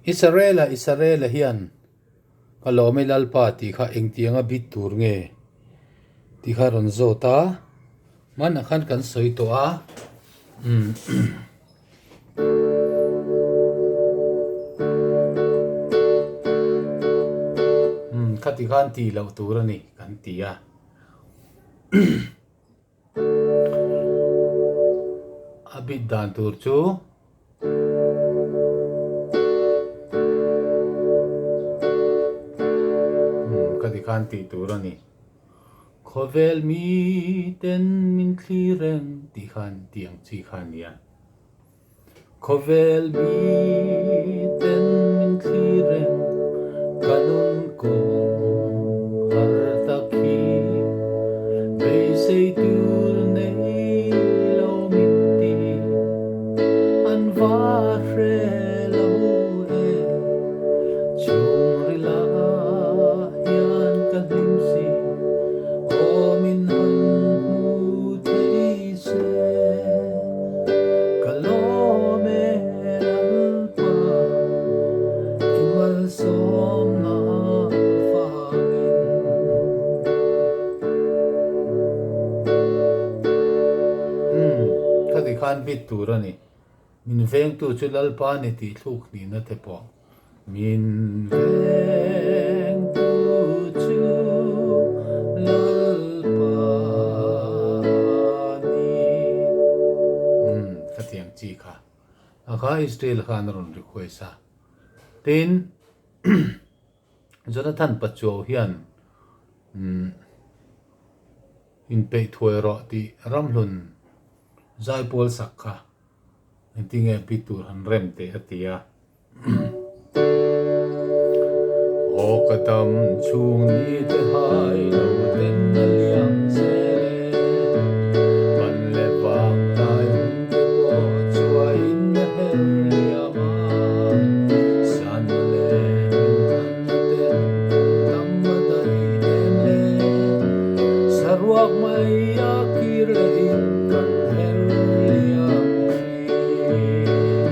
Israela Israela hian ka lawm e Lalpa tih kha engtianga bit tur nge tih kha a rawn zawt a, hmanah khan kan sawi tawh a umm umm khati khan tih loh tur a ni kan ti a. A bit dan tur chu umm ka ti khan tih tur a ni. Khawvel miten min thlir reng tih khan tih ang chi kha a ni a. Khawvel miten min thlir reng, ka nun kawng har tak hi. Beisei tur nei lo min ti, an va hre lo e. Chhungril ah hian ka hlim si, aw min han hmu thei se. Ka lawm e Lalpa, i malsawmna vangin. Umm, khati khan bit tur a ni. Min vengtu chu Lalpa ni tih thluk hnihna te pawh. Min vengtu chu Lalpa ni. Umm, khatiang chi kha. A kha Israel khan a rawn request a. Tin, Jonathan Pachuau hian umm inpeih thuai rawh tih ramhlun zaipawl sak kha engtinge pi tur han rem teh a ti a. Aw ka dam chhung ni te hai lo ten a liam zel e, pan leh vang lai hun te pawh chuain a her liam a, Sanma leh min thanna ten kum tam a daih em le, saruak mai a kir lehin kan her liam thin.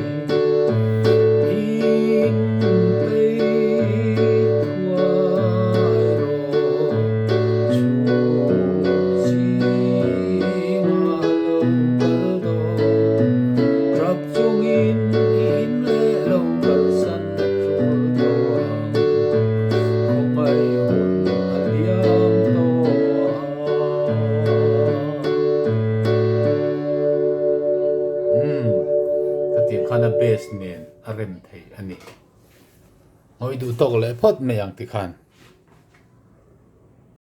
Umm, ka tih khan a base nen a rem thei a ni. Ngawi duh tawk leh phawt mai ang tikhan.